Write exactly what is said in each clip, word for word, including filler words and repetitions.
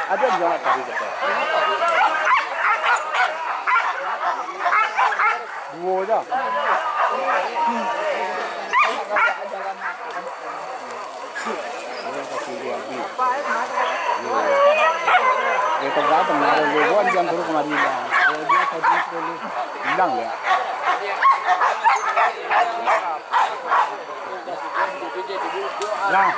Ada di dalam tadi kata. Dua aja. Orang kasih dia habis. Dia tergantung, ada ribuan jam suruh kemari dah. Kalau dia tadi sepuluh, bilang ya. Nah.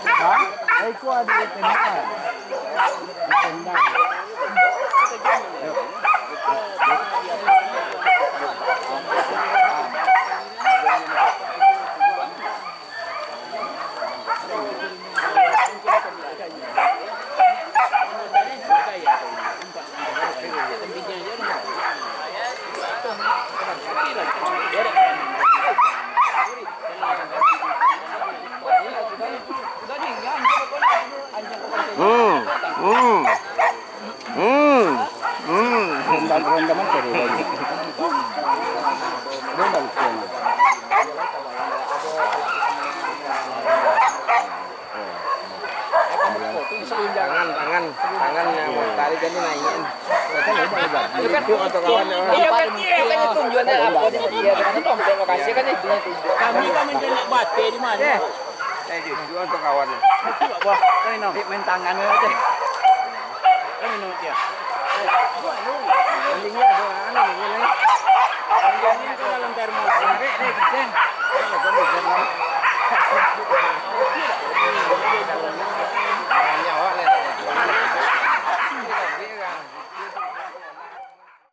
Hah? Eh, iko ado tendang. Tendang. Hmm, hmm, hmm, hmm. Rendam, rendam aja dulu. Rendam, rendam. Tangan, tangan, tangan yang tarik kan naikin. Itu kan, itu kan tujuannya apa dia, kan itu lokasi kan itu tujuan. Kami kan mencari batik di mana? Eh, itu tujuan untuk kawan. Itu apa? Kan ini, main tangan aja. Kan ini dia. Mendingnya anu,